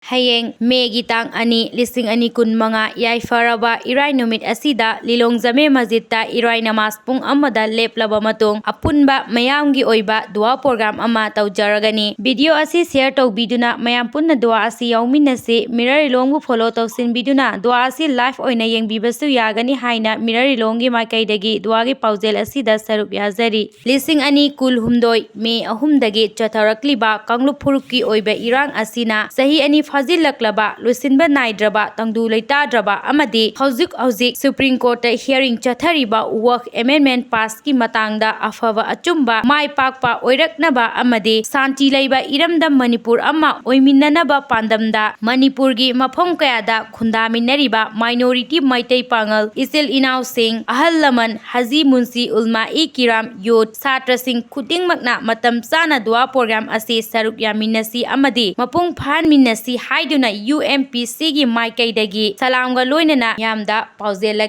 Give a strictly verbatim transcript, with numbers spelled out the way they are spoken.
ꯍꯌꯦꯡ ꯃꯦꯒꯤ ꯇꯥꯡ ꯑꯅꯤ, ꯂꯤꯁꯤꯡ ꯑꯅꯤ ꯀꯨꯟꯃꯉꯥ, ꯌꯥꯏꯐꯔꯕ ꯏꯔꯥꯏ ꯅꯨꯃꯤꯠ ꯑꯁꯤꯗ ꯂꯤꯂꯣꯡ ꯖꯃꯦ ꯃꯁꯖꯤꯗꯇ ꯏꯔꯥꯏ ꯅꯃꯥꯖ ꯄꯨꯡ ꯑꯃꯗ ꯂꯦꯞꯂꯕ ꯃꯇꯨꯡ, ꯑꯄꯨꯟꯕ ꯃꯌꯥꯝꯒꯤ ꯑꯣꯏꯕ ꯗꯨꯋꯥ ꯄ꯭ꯔꯣꯒ꯭ꯔꯥꯝ ꯑꯃ ꯇꯧꯖꯔꯒꯅꯤ꯫ ꯚꯤꯗꯤꯑꯣ ꯑꯁꯤ ꯁꯤꯌꯔ ꯇꯧꯕꯤꯗꯨꯅ ꯃꯌꯥꯝ ꯄꯨꯟꯅ ꯗꯨꯋꯥ ꯑꯁꯤ ꯌꯥꯎꯃꯤꯟꯅꯁꯤ꯫ ꯃꯤꯔꯔ ꯂꯤꯂꯣꯡꯕꯨ ꯐꯣꯂꯣ ꯇꯧꯁꯤꯟꯕꯤꯗꯨꯅ ꯗꯨꯋꯥ ꯑꯁꯤ ꯂꯥꯏꯚ ꯑꯣꯏꯅ ꯌꯦꯡꯕꯤꯕꯁꯨ ꯌꯥꯒꯅꯤ ꯍꯥꯏꯅ ꯃꯤꯔꯔ ꯂꯤꯂꯣꯡꯒꯤ ꯃꯥꯏꯀꯩꯗꯒꯤ ꯗꯨꯋꯥꯒꯤ ꯄꯥꯎꯖꯦꯜ ꯑꯁꯤꯗ ꯁꯔꯨꯛ ꯌꯥꯖꯔꯤ꯫ ꯂꯤꯁꯤꯡ ꯑꯅꯤ ꯀꯨꯟꯍꯨꯝꯗꯣꯏ ꯃꯦ ꯑꯍꯨꯝꯗꯒꯤ ꯆꯠꯊꯔꯛꯂꯤꯕ ꯀꯥꯡꯂꯨꯞ ꯐꯨꯔꯨꯞꯀꯤ ꯑꯣꯏꯕ ꯏꯔꯥꯡ ꯑꯁꯤꯅ ꯆꯍꯤ ꯑꯅꯤ ꯐꯥꯖꯤꯜꯂꯛꯂꯕ ꯂꯣꯏꯁꯤꯟꯕ ꯅꯥꯏꯗ꯭ꯔꯕ, ꯇꯪꯗꯨ ꯂꯩꯇꯥꯗ꯭ꯔꯕ ꯑꯃꯗꯤ ꯍꯧꯖꯤꯛ ꯍꯧꯖꯤꯛ ꯁꯨꯄ꯭ꯔꯤꯝ ꯀꯣꯔꯠꯇ ꯍꯤꯌꯔꯤꯡ ꯆꯠꯊꯔꯤꯕ ꯋꯛꯐ ꯑꯦꯃꯦꯟꯃꯦꯟ ꯄꯥꯁꯀꯤ ꯃꯇꯥꯡꯗ ꯑꯐꯕ ꯑꯆꯨꯝꯕ ꯃꯥꯏ ꯄꯥꯛꯄ ꯑꯣꯏꯔꯛꯅꯕ ꯑꯃꯗꯤ ꯁꯥꯟꯇꯤ ꯂꯩꯕ ꯏꯔꯝꯗꯝ ꯃꯅꯤꯄꯨꯔ ꯑꯃ ꯑꯣꯏꯃꯤꯟꯅꯅꯕ ꯄꯥꯟꯗꯝꯗ ꯃꯅꯤꯄꯨꯔꯒꯤ ꯃꯐꯝ ꯀꯌꯥꯗ ꯈꯨꯟꯗꯥꯃꯤꯟꯅꯔꯤꯕ ꯃꯥꯏꯅꯣꯔꯤꯇꯤ ꯃꯩꯇꯩ ꯄꯥꯉꯜ, ꯏꯆꯤꯜ ꯏꯅꯥꯎꯁꯤꯡ, ꯑꯍꯜ ꯂꯃꯟ, ꯍꯖꯤ ꯃꯨꯟꯁꯤ, ꯎꯜꯃꯥ ꯏ ꯀꯤꯔꯥꯝ, ꯌꯨꯠ, ꯁꯥꯇ꯭ꯔꯁꯤꯡ ꯈꯨꯗꯤꯡꯃꯛꯅ ꯃꯇꯝ ꯆꯥꯅ ꯗꯨꯋꯥ ꯄ꯭ꯔꯣꯒ꯭ꯔꯥꯝ ꯑꯁꯤ ꯁꯔꯨꯛ ꯌꯥꯃꯤꯟꯅꯁꯤ ꯑꯃꯗꯤ ꯃꯄꯨꯡ ꯐꯥꯍꯟꯃꯤꯟꯅꯁꯤ ꯍꯥꯏꯗꯨꯅ ꯌꯨ ꯑꯦꯝ ꯄꯤ ꯁꯤꯒꯤ ꯃꯥꯏꯀꯩꯗꯒꯤ ꯁꯂꯥꯝꯒ ꯂꯣꯏꯅꯅ ꯃꯤꯌꯥꯝꯗ ꯄꯥꯎꯖꯦꯜꯂꯛꯏ꯫